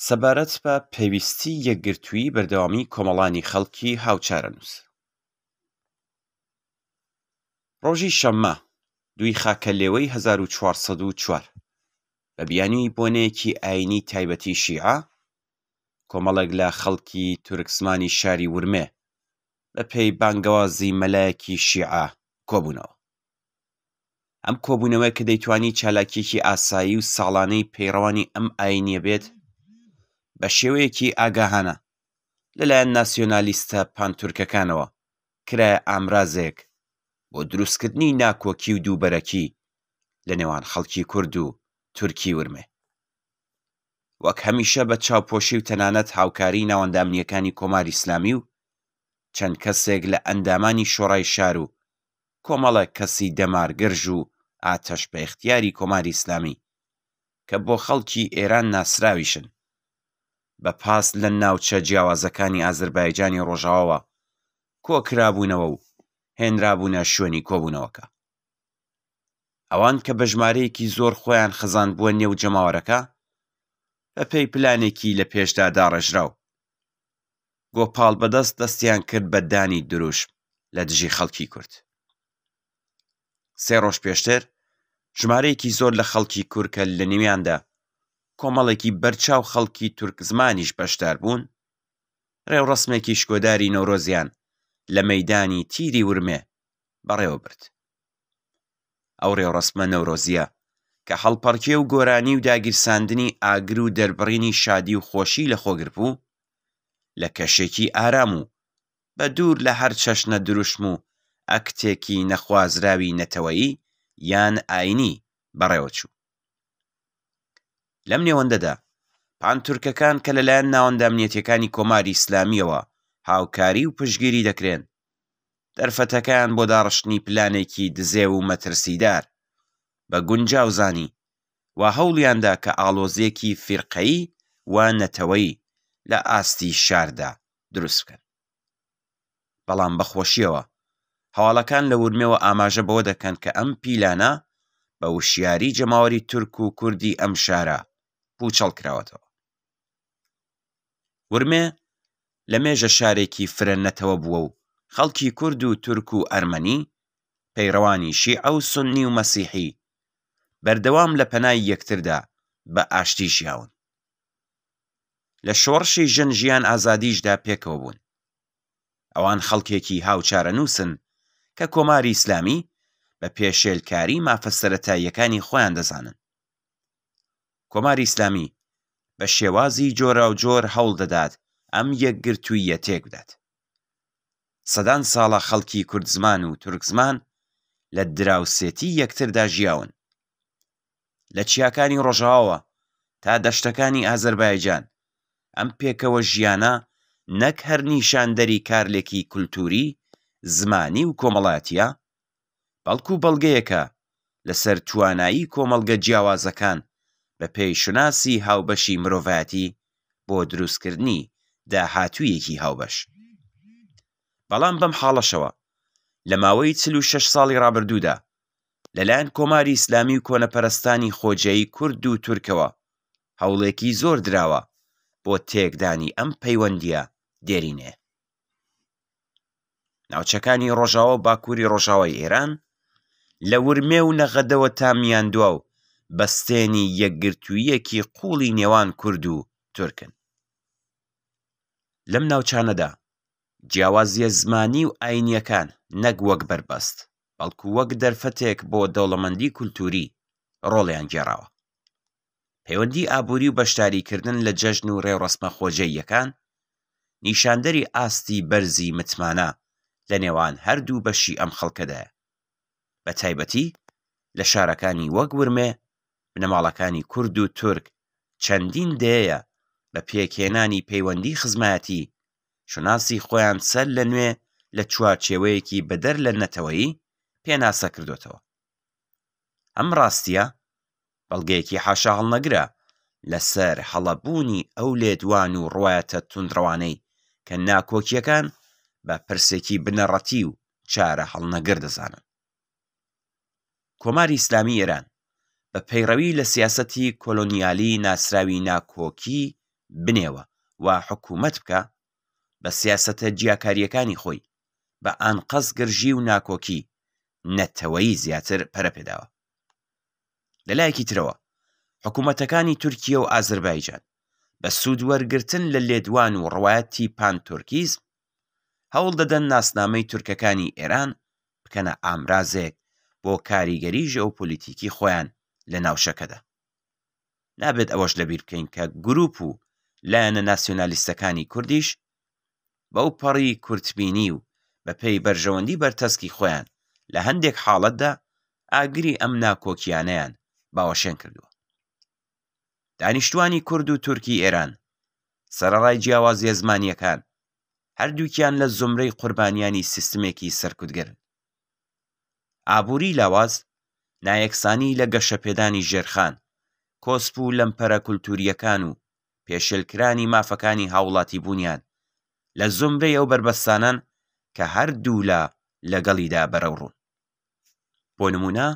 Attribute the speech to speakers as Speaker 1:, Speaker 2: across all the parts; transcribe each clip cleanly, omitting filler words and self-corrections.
Speaker 1: سەبارەت بە پێویستیی یەکگرتوویی بەردەوامی کۆمەڵانی خەڵکی هاوچارەنووس. ڕۆژی شەممە، دووی خاکەلێوەی 1404، بە بیانووی بۆنەیەکی ئایینی تایبەتی شیعە، کۆمەڵێک لە خەڵکی تورکزمانی شاری ورمێ بە پێی بانگەوازی مەلایەکی شیعە کۆبوونەوە. ئەم کۆبوونەوەیە کە دەیتوانی چالاکییەکی ئاسایی و ساڵانەی پەیڕەوانی ئەم ئایینیە بێت، بە شێوەیەکی ئاگاهانە لەلایەن ناسیۆنالیستە پانتورکەکانەوە کرایە ئامرازێک بۆ دروستکردنی ناکۆکی و دووبەرەکی لە نێوان خەڵکی کورد و تورکی ورمێ. وەک هەمیشە بە چاوپۆشی و تەنانەت هاوکاریی ناوەندە ئەمنییەکانی کۆماری ئیسلامی و چەند کەسێک لە ئەندامانی شۆڕای شار و کۆمەڵێک کەسی دەمارگرژ و ئاتەش بە ئیختیاری کۆماری ئیسلامی کە بۆ خەڵکی ئێران ناسراویشن بە پاس لە ناوچە جیاوازەکانی ئازربایجانی ڕۆژاواوە کۆکرابوونەوە و هێنرابوونە شوێنی کۆبوونەوەکە. ئەوان کە بە ژمارەیەکی زۆر خۆیان خزاندبووە نێو جەماوەرەکە، بە پێی پلانێکی لە پێشدا داڕێژراو، گۆپاڵ بەدەست دەستیان کرد بە دانی دروشم لە دژی خەڵکی کورد. سێ ڕۆژ پێشتر ژمارەیەکی زۆر لە خەڵکی کورد کە لە نێویاندا کۆمەڵێکی بەرچاو خەڵکی تورکزمانیش بەشدار بوون، ڕێوڕەسمێکی شکۆداری نەورۆزیان لە مەیدانی تیری ورمێ بەڕێوە برد. ئەو ڕێوڕەسمە نەورۆزییە کە هەڵپەڕکێ و گۆرانی و داگیرساندنی ئاگر و دەربڕینی شادی و خۆشی لەخۆگربوو، لە کەشێکی ئارام و بە دوور لە هەر چەشنە دروشم و ئەکتێکی نەخوازراوی نەتەوەیی یان ئایینی بەڕێوە چوو. لەم نێوەندەدا پانتورکەکان کە لەلایەن ناوەندە ئەمنیەتیەکانی کۆماری ئیسلامییەوە هاوکاری و پشتگیری دەکرێن، دەرفەتەکەیان بۆ داڕشتنی پلانێکی دزێو و مەترسیدار بە گونجاو زانی و هەوڵیاندا کە ئاڵۆزییەکی فیرقەیی و نەتەوەیی لە ئاستی شاردا دروست بکەن. بەڵام بە خۆشییەوە هەواڵەکان لە ورمێوە ئاماژە بەوە دەکەن کە ئەم پیلانە بە وشیاری جەماوەری تورک و کوردی ئەم شارە پووچەڵ کراوەتەوە. ورمێ لە مێژە شارێکی فرە نەتەوە بووە و خەڵکی کورد و تورک و ئەرمەنی، پەیڕەوانی شیعە و سوننی و مەسیحی بەردەوام لە پەنای یەکتردا بە ئاشتی ژیاون. لە شۆڕشی ژن ژیان ئازادیشدا پێکەوە بوون. ئەوان خەڵکێکی هاوچارەنووسن کە کۆماری ئیسلامی بە پێشێلکاری مافە سەرەتاییەکانی خۆیان دەزانن. کۆماری ئیسلامی بە شێوازی جۆراوجۆر هەوڵ دەدات ئەم یەکگرتووییە تێک بدات. سەدان ساڵە خەڵکی کوردزمان و تورکزمان لە دراوسێتی یەکتردا ژیاون. لە چیاکانی ڕۆژاواوە تا دەشتەکانی ئازەربایجان، ئەم پێکەوە ژیانە نەک هەر نیشاندەری کارلێکی کولتووری، زمانی و کۆمەڵایەتییە، بەڵکو بەڵگەیەکە لەسەر توانایی کۆمەڵگە جیاوازەکان بەپێی شوناسی هاوبەشی مرۆڤایەتی بۆ دروستکردنی داهاتوویەکی هاوبەش. بەڵام بەم حاڵەشەوە لە ماوەی 46 ساڵی ڕابردوودا لەلایەن کۆماری ئیسلامی و کۆنەپەرستانی خۆجێی کورد و تورکەوە هەوڵێکی زۆر دراوە بۆ تێکدانی ئەم پەیوەندییە دێرینەیە. ناوچەکانی ڕۆژاوا و باکووری ڕۆژاوای ئێران، لە ورمێ و نەغەدەوە تا میاندواو بەستێنی یەکگرتووییەکی قووڵی نێوان کورد و تورکن. لەم ناوچانەدا جیاوازییە زمانی و ئایینییەکان نەک وەک بەربەست، بەڵکو وەک دەرفەتێک بۆ دەوڵەمەندی کولتووری ڕۆڵیان گێڕاوە. پەیوەندی ئابووری و بەشداریکردن لە جەژن و ڕێوڕەسمە خۆجێییەکان نیشاندەری ئاستی بەرزی متمانە لە نێوان هەردوو بەشی ئەم خەڵکەدایە. بە تایبەتی لە شارەکانی وەک ورمێ، بنەماڵەکانی کورد و تورک چەندین دەیەیە بە پێکهێنانی پەیوەندی خزمایەتی، شوناسی خۆیان سەر لە نوێ لە چوارچێوەیەکی بەدەر لە نەتەوەیی پێناسە کردۆتەوە. ئەم ڕاستییە بەڵگەیەکی حاشاهەڵنەگرە لەسەر هەڵەبوونی ئەو لێدوان و ڕوایەتە توندڕەوانەی کە ناکۆکییەکان بە پرسێکی بنەڕەتی و چارەهەڵنەگر دەزانن. کۆماری ئیسلامی ئێران بە پەیڕەوی لە سیاسەتی کۆلۆنیالی ناسراوی ناکۆکی. بنێوە و حکوومەت بکا، بە سیاسەتە جیاکارییەکانی خۆی، بە ئانقەست گرژی و ناکۆکی نەتەوەیی زیاتر پەرە پێداوە. لە لایەکی ترەوە، حکوومەتەکانی تورکیە و ئازربایجان بە سوودوەرگرتن لە لێدوان و ڕەوایەتی پان-تورکیزم، هەوڵ دەدەن ناسنامەی تورکەکانی ئێران بکەنە ئامرازێک بۆ کاریگەری ژێئۆپۆلیتیکی خۆیان لە ناوچەکەدا. نابێت ئەوەش لەبیر بکەین کە گروپ و لایەنە ناسیۆنالیستەکانی کوردیش بەوپەڕی کورتبینی و بەپێی بەرژەوەندی بەرتەسکی خۆیان لە هەندێک حاڵەتدا ئاگری ئەم ناکۆکییانەیان باوەشێن کردووە. دانیشتوانی کورد و تورکی ئێران سەرەڕای جیاوازییە زمانییەکان، هەردووکیان لە زومرەی قوربانیانی سیستمێکی سەرکوتگەرن. ئابووری لاواز، نایەکسانی لە گەشەپێدانی ژێرخان، کۆسپ و لەمپەرە کولتوورییەکان و پێشێلکرانی مافەکانی هاووڵاتیبوونیان لە زومرەی ئەو بەربەستانەن کە هەردوولا لەگەڵیدا بەرەوڕوون. بۆ نموونە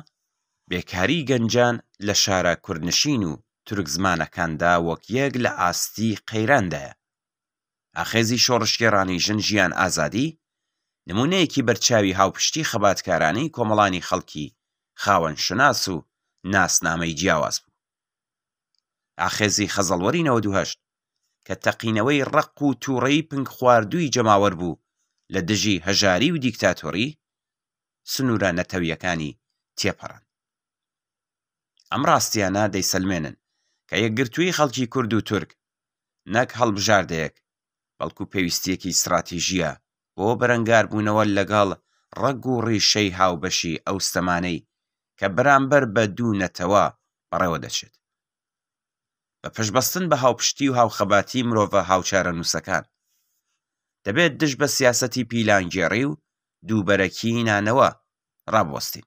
Speaker 1: بێکاریی گەنجان لە شارە کوردنشین و تورکزمانەکاندا وەک یەک لە ئاستی قەیراندایە. ئاخێزی شۆڕشگێڕانەی ژن ژیان ئازادی نموونەیەکی بەرچاوی هاوپشتی خەباتکارانەی کۆمەڵانی خەڵکی خاوەن شوناس و ناسنامەی جیاواز بوو. ئاخێزی خەزەڵوەری 98 کە تەقینەوەی ڕق و تووڕەیی پنگخواردووی جەماوەر بوو لە دژی هەژاری و دیکتاتۆری، سنوورە نەتەوییەکانی تێپەڕاند. ئەم ڕاستییانە دەیسەلمێنن کە یەکگرتوویی خەڵکی کورد و تورک نەک هەڵبژاردەیەک، بەڵکو پێویستییەکی ستڕاتیژییە بۆ بەرەنگاربوونەوە لەگەڵ ڕەگ و ڕیشەی هاوبەشی ئەو ستەمانەی کە بەرامبەر بە دوو نەتەوە بەڕێوە دەچێت. بە پشتبەستن بە هاوپشتی و هاوخەباتی مرۆڤە هاوچارەنووسەکان، دەبێت دژ بە سیاسەتی پیلانگێڕی و دووبەرەکیی نانەوە ڕابوەستین.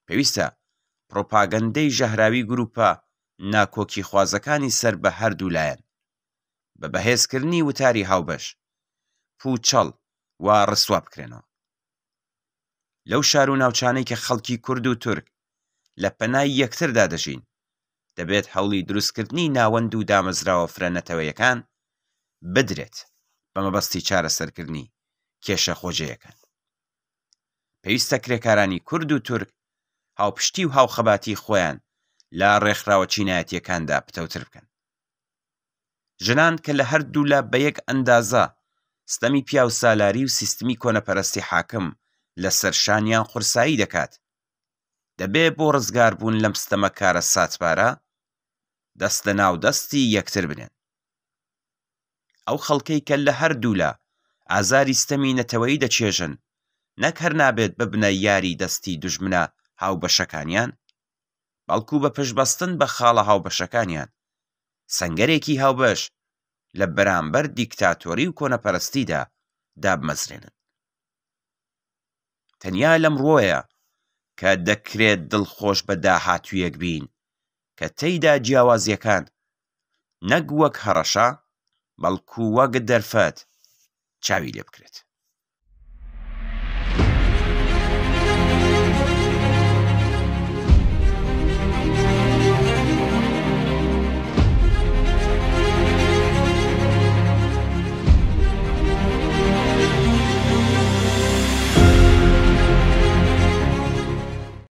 Speaker 1: پێویستە پڕۆپاگەندەی ژەهراوی گرووپە ناکۆکیخوازەکانی سەر بە هەردوو لایەن، بە بەهێزکردنی وتاری هاوبەش، پووچەڵ و ڕسوا بکرێنەوە. لەو شار و ناوچانەی کە خەڵکی کورد و تورک لە پەنای یەکتردا دەژین، دەبێت هەوڵی دروستکردنی ناوەند و دامەزراوە فرە نەتەوەیەکان بدرێت بە مەبەستی چارەسەرکردنی کێشە خۆجێیەکان. پێویستە کرێکارانی کورد و تورک هاوپشتی و هاوخەباتی خۆیان لە ڕێکخراوە چینایەتییەکاندا پتەوتر بکەن. ژنان کە لە هەردوولا بە یەک ئەندازە ستەمی پیاوسالاری و سیستمی کۆنەپەرستی حاکم لەسەر شانیان قورسایی دەکات، دەبێ بۆ ڕزگاربوون لەم ستەمە کارەساتبارە دەست لە ناو دەستی یەکتر بنێن. ئەو خەڵکەی کە لە هەردوولا ئازاری ستەمی نەتەوەیی دەچێژن، نەک هەر نابێت ببنە یاری دەستی دوژمنە هاوبەشەکانیان، بەڵکو بە پشتبەستن بە خاڵە هاوبەشەکانیان، سەنگەرێکی هاوبەش لە بەرامبەر دیکتاتۆری و کۆنەپەرستیدا دابمەزرێنن. تەنیا لەم ڕووەیە کە دەکرێت دڵخۆش بە داهاتوویەک بین کە تێیدا جیاوازییەکان نەک وەک هەڕەشە، بەڵکو وەک دەرفەت چاوی لێ بکرێت.